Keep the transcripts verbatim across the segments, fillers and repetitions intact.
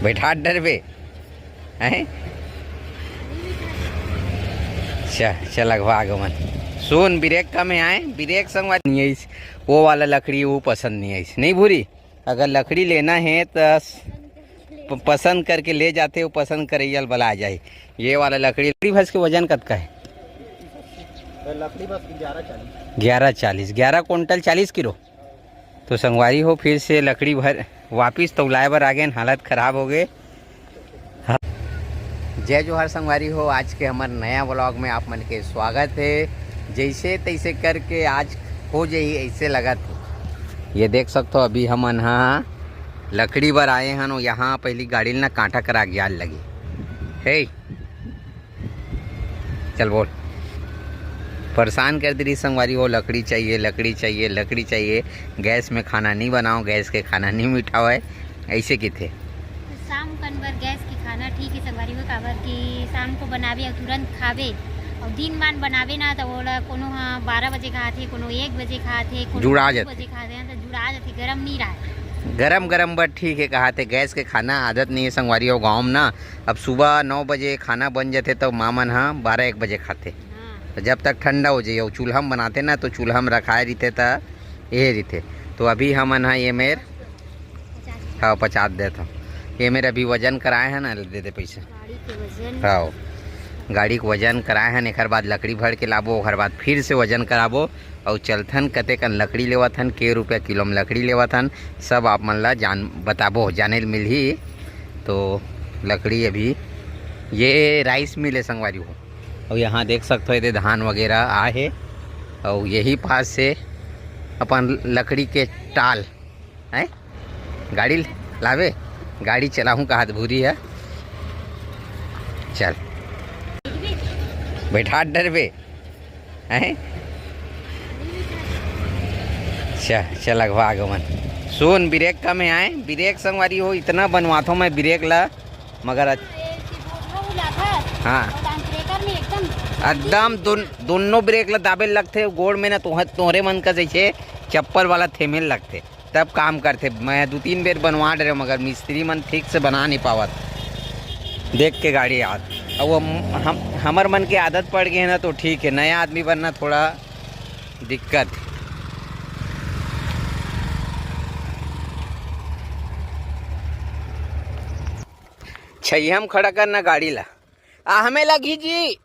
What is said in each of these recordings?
बैठा डरबे, हैं? चल, चल, अगवा आगमन। सुन, ब्रेक कम हे, आए? ब्रेक संगवारी नहीं आइस। वो वाला लकड़ी, वो पसंद नहीं आइस। नहीं भूरी, अगर लकड़ी लेना है तो प-, पसंद करके ले जाते, वो पसंद करैया ल बला जाए। ये वाला लकड़ी, लकड़ी भस के वजन कतका है? तो लकड़ी बस ग्यारह चालीस। ग्यारह चालीस, ग्यारह कुंटल चालीस किलो। तो संगवारी हो, फिर से लकड़ी भर वापिस तौलाए बर आ गए, हालत खराब हो गए। हाँ। जय जोहार संगवारी हो, आज के हमर नया व्लॉग में आप मन के स्वागत है। जैसे तैसे करके आज हो जाही, ऐसे लगत है। ये देख सकते हो, अभी हमन हा लकड़ी बर आए हन, यहाँ पहली गाड़ी ल ना कांटा करा के आल लगी। हे, चल बोल। परेशान कर दे रही संगवारी हो, लकड़ी चाहिए, लकड़ी चाहिए, लकड़ी चाहिए। गैस में खाना नहीं बनाओ, गैस के खाना नहीं मिठाओ है, ऐसे किथे। शाम कन बर गैस के खाना ठीक है संगवारी हो, काबर कि शाम को बनावे और तुरंत खावे, और दिन मान बनावे ना तो ओला कोनो हा बारह बजे खाथे, कोनो एक बजे खाथे, कोनो जुड़ा दू जाथे। बजे खाथे, तो जुड़ा जाथे, गरम नहीं रहे। गरम गरम बर ठीक है कहाथे, गैस के खाना आदत नहीं है संगवारी हो गाँव में ना। अब सुबह नौ बजे खाना बन जाथे, तब माँ मन हा बारह एक बजे खाथे। हाँ। तो जब तक ठंडा हो जाए, और चूल्हा में बनाते ना, तो चूल्हा में रखाए रहिथे, त ये रहिथे। तो अभी हमन हा ये मेर, हाँ, पचास देत हूँ। ये मेर अभी वजन कराए हैं ना, दे दे पैसा। गाड़ी के वजन। हाँ, गाड़ी के वजन कराए हैं, एकर बाद लकड़ी भर के लाबो, ओकर बाद फिर से वजन कराबो। अउ चलथन, कतेकन लकड़ी लेवत हन, के रुपया किलो में लकड़ी लेवत हन, सब आप मन ला जान बताबो, जाने ल मिलही। तो लकड़ी अभी ये राइस मिल है संगवारी हो, अउ यहाँ देख सकते हो, एदे धान वगैरह आ है, अउ यही पास से अपन लकड़ी के टाल है, गाड़ी लावे, गाड़ी चलाहूँ कहात भूरी है। चल, बैठा डरबे, हैं? चल, चल, अगवा आगमन। सुन, ब्रेक कम है, आए? ब्रेक संगवारी हो, इतना बनवाथो मैं ब्रेक ला, मगर अच-, हाँ। एकदम दोन-, दोनों ब्रेक ला दाबे लगथे, गोड़ में ना तोह-, तोहरे मन का जैसे चप्पल वाला थेमे लगथे। तब काम करथे। मैं दू तीन बेर बनवा डरे, मगर मिस्त्री मन ठीक से बना नहीं पावत। देख के गाड़ी आत। अब वो हम, हम, हमर मन के आदत पड़ गए ना, तो ठीक है, नया आदमी बनना थोड़ा दिक्कत। छइया में खड़ा करना गाड़ी ला। आ, हमें लगी जी।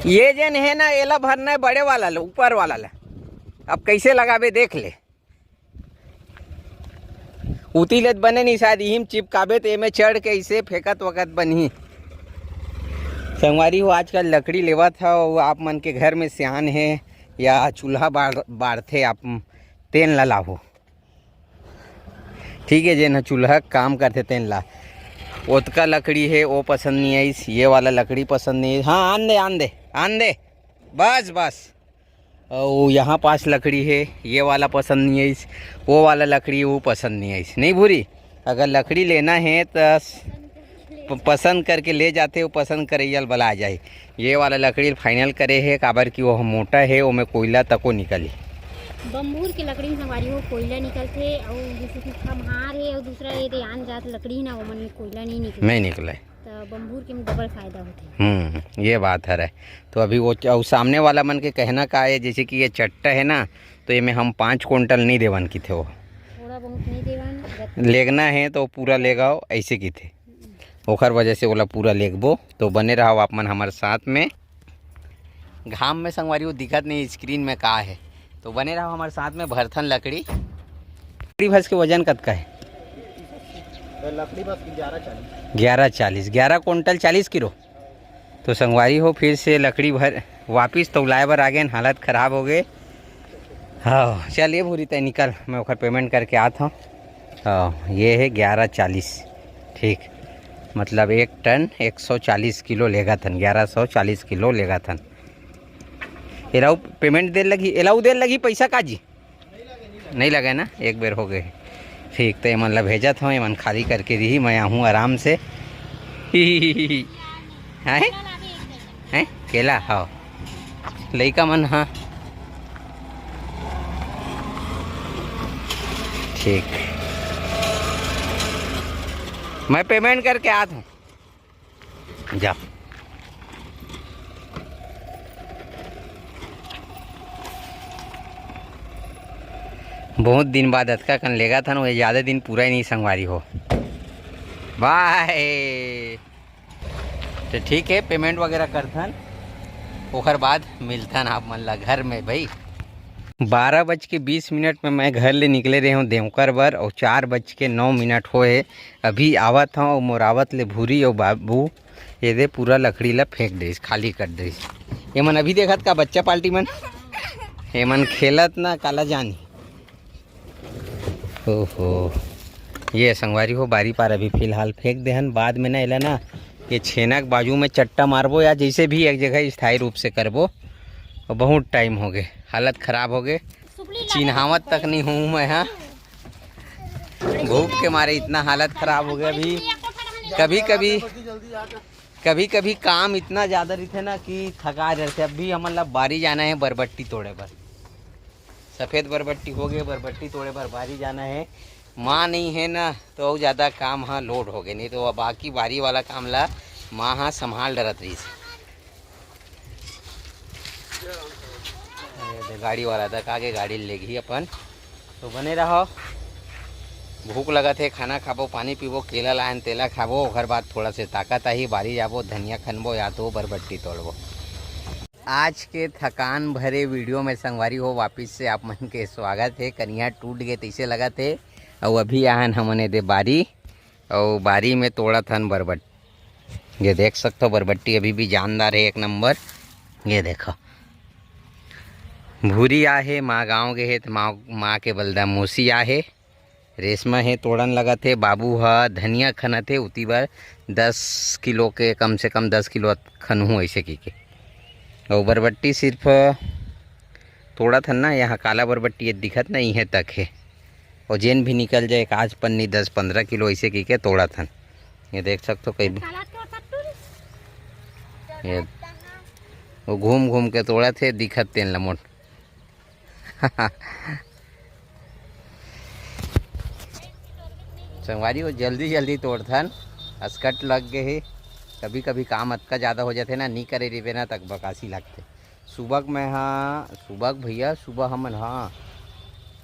ये जेन है ना, एला भरना है बड़े वाला ले, ऊपर वाला ले। अब कैसे लगाबे, देख ले। उती ले त बने नहीं, शायद इही म चिपकाबे, त एमे चढ़ के इसे फेंकत वकत बनही। संगवारी हो, आजकल लकड़ी लेवत हव, वो आप मन के घर में सियान है या चूल्हा बार-, बारथे आप, तेन ला लाहो। ठीक है, जेन ह चूल्हा काम करथे तेन ला। ओतका लकड़ी हे, वो पसंद नहीं आइस, ये वाला लकड़ी पसंद नहीं आइस। हाँ, आन दे, आन दे, आन दे, बस, बस। अउ यहाँ पास लकड़ी हे, ये वाला पसंद नहीं आइस, वो वाला लकड़ी, वो पसंद नहीं आइस। नहीं भूरी, अगर लकड़ी लेना है त प-, पसंद करके ले जाते, वो पसंद करैया ल बला जाए। ये वाला लकड़ी ल final करे हे, काबर कि वो मोटा हे, ओमे कोयला तको निकली। बम्बूर के लकड़ी में संगवारी हो कोयला निकलथे, अउ जैसे कि खम्हार हे, अउ दूसरा ये दे आन जात लकड़ी ना, ओमन में कोयला नहीं निकले। नहीं निकले। त बम्बूर के में डबल फायदा होथे। हम्म, ये बात हरे। तो अभी वो च-, अउ सामने वाला मन के कहना का है, जैसे कि ये चट्टा है ना, तो ये में हम पाँच कुंटल नहीं देवन किथे वो। थोड़ा बहुत नहीं देवन, जब लेगना है तो पूरा लेगाओ, ऐसे किथे। ओखर वजह से ओला पूरा लेगबो। तो बने रहो आप मन हमर साथ में। घाम में संगवारी हो दिखत नहीं screen में का है, तो बने रहो हमर साथ में। भरथन लकड़ी। लकड़ी भस के वजन कतका है? तो लकड़ी बस ग्यारह चालीस। ग्यारह चालीस, ग्यारह कुंटल चालीस किलो। तो संगवारी हो, फिर से लकड़ी भर वापिस तौलाए बर आ गए, हालत खराब हो गए। हाँ, चल ये भूरी तय निकल, मैं ओखर payment करके आत हूँ। हाँ, ये है ग्यारह चालीस, ठीक, मतलब एक टन एक सौ चालीस किलो लेगा थन, ग्यारह सौ चालीस किलो लेगा थन। एलाऊ payment दे लगी, एलाऊ दे लगी पैसा का जी? नहीं लगे ना, एक बेर हो गए। ठीक, तो एमन ला भेजत हूँ, एमन खाली करके रही, मैं आहूँ आराम से। हैं? हैं? केला? हाँ। लइका मन, हाँ। ठीक। मैं पेमेंट करके आत हूँ, जा। बहुत दिन बाद अतका कन लेगत हन, वो ज्यादा दिन पूरा ही नहीं संगवारी हो। बाय। तो ठीक है, पेमेंट वगैरह करथन, ओकर बाद मिलथन आप मन ला घर में भाई। बारह बज के बीस मिनट में मैं घर ले निकले रहे हूँ देवकर बर, और चार बज के नौ मिनट होए, अभी आवत हूँ। और मोरावत ले भूरी और बाबू ये दे पूरा लकड़ी ला फेंक देस, खाली कर देस। ये मन अभी देखत का बच्चा पार्टी मन, ये मन खेलत ना काला जानी। ओहो, ये संगवारी हो, बारी पार अभी फिलहाल फेंक देहन, बाद में ना एला ना ये छेना के बाजू में चट्टा मारबो या जैसे भी एक जगह स्थायी रूप से करबो। और बहुत टाइम हो गए, हालत खराब हो गए, चिन्हावत तक नहीं हूँ मैं। हाँ, भूख के मारे इतना हालत खराब हो गया अभी। कभी कभी, कभी कभी काम इतना ज्यादा रहिथे ना कि थका जैसे। अभी हमन ला बारी जाना है बरबट्टी तोड़े बर। सफेद बरबट्टी हो गए, बरबट्टी तोड़े बर बारी जाना है। माँ नहीं है ना, तो अउ ज्यादा काम हा लोड हो गए, नहीं तो बाकी बारी वाला काम ला माँ हा संभाल डरत रहीस। ये दे गाड़ी वाला तक आगे, गाड़ी लेगी अपन। तो बने रहो, भूख लगत है, खाना खाबो, पानी पीबो, केला लायन तेला खाबो, ओकर बाद थोड़ा से ताकत आही, बारी जाबो, धनिया खनबो या तो बरबट्टी तोड़बो। आज के थकान भरे वीडियो में संगवारी हो, वापिस से आप मन के स्वागत है। कनिहा टूट गए तैसे लगत है। अउ अभी आहन हमन एदे बारी, अउ बारी में तोड़त हन बरबट्टी। ये देख सकते हो, बरबट्टी अभी भी जानदार है, एक नंबर। ये देखो, भूरी आहे, माँ गाँव गे हे, तो माँ, माँ के बलदा मोसी आहे। रेशमा हे, तोड़न लगत हे। बाबू ह धनिया खनत हे, उती बर दस किलो के, कम से कम दस किलो खनहूँ, ऐसे की के। अउ बरबट्टी सिर्फ तोड़त हन ना, यहाँ काला बरबट्टी ये दिखत ना, इहें तक हे। अउ जेन भी निकल जाए, एक आध पन्नी, दस पन्द्रह किलो, ऐसे की के तोड़त हन। ये देख सकते हो, कहीं भी। ये वो घूम घूम के तोड़त हे, दिखत तेन ल मोट। संगवारी हो, जल्दी जल्दी तोड़थन, असकट लग गए हे। कभी कभी काम अतका ज्यादा हो जाथे ना, नी करे रहिबे ना, तक बकासी लगथे। सुबह के मैं, हाँ, सुबह के भैया, सुबह हमन, हाँ,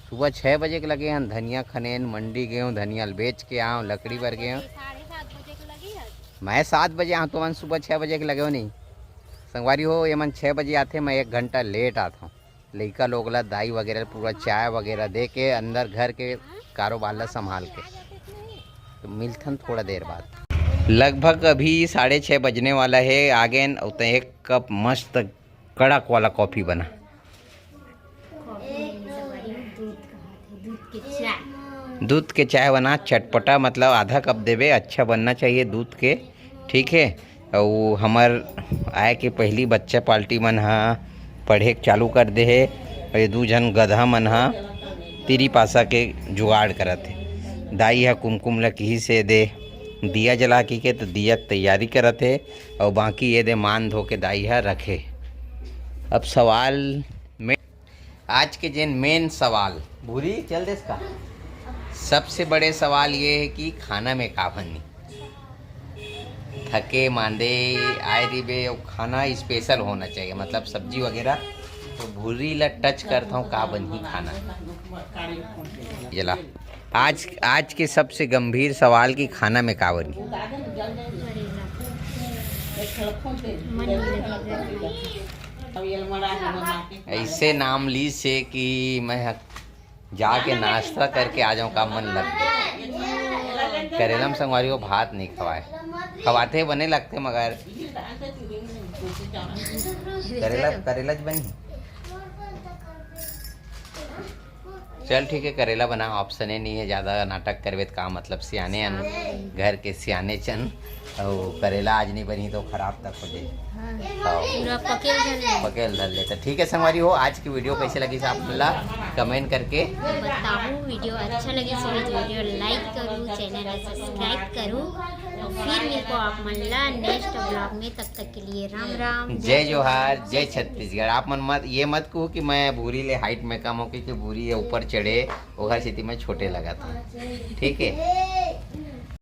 सुबह छः बजे के लगे हन, धनिया खनेन, मंडी गए हूँ, धनिया ल बेच के आऊँ, लकड़ी बर गए हूँ। मैं सात बजे आऊँ, तो मन सुबह छः बजे के लगे हो नहीं। संगवारी हो, ये मन छः बजे आथे, मैं एक घंटा लेट आता हूँ। लइका लोग ला, दाई वगैरह पूरा चाय वगैरह दे के अंदर घर के कारोबार ला संभाल के। तो मिलथन थोड़ा देर बाद। लगभग अभी साढ़े छः बजने वाला है। आगे न उते एक कप मस्त कड़क वाला कॉफी बना। दूध के चाय बना, चटपटा, मतलब आधा कप देबे, अच्छा बनना चाहिए दूध के, ठीक है। अउ हमर आए के पहली बच्चा पार्टी मन ह पढ़े के चालू कर दे हे, अउ ये दू झन गधा मन ह तिरी पासा के जुगाड़ करत हे। दाई ह कुमकुम ल किही से दे दिया जला की के, तो दिया के तैयारी करत हे, अउ बाकी ये दे मान धो के दाई ह रखे। अब सवाल में आज के जेन मेन सवाल, भूरी चल देस का? सबसे बड़े सवाल ये है कि खाना में का बनी? थके मांदे आए रिबे, अउ खाना स्पेशल होना चाहिए, मतलब सब्जी वगैरह। तो भूरी ला टच करता हूँ, का बनही खाना? जला, आज, आज के सबसे गंभीर सवाल कि खाना में का बनी? ऐसे नाम ली से कि मैं ह जाके नाश्ता करके आ जाऊं, का मन लग गया। करेला में संगवारी हो भात नहीं खवाए, खवाते बने लगते मगर करेला, करेला ज बनी। चल ठीक है, करेला बना, ऑप्शन ही नहीं है, ज्यादा नाटक करबे त का मतलब, सियाने अन घर के सियाने चन, अउ करेला आज नहीं बनी तो खराब तक हो जाए। हाँ। पूरा पकेल धर ले। पकेल धर ले। तो ठीक है संगवारी हो, आज की वीडियो कैसे लगी आप ला कमेंट करके बताहू। वीडियो अच्छा लगी तो वीडियो लाइक करू, चैनल ला सब्सक्राइब करू, और फिर मिलबो आप मन ला नेक्स्ट ब्लॉग में। तब तक के लिए राम राम, जय जोहार, जय छत्तीसगढ़। आप मन मत, ये मत कहो कि मैं भूरी ले हाइट में कम हो, क्योंकि भूरी ये ऊपर चढ़े, ओकर सेती मैं छोटे लगा था। ठीक है,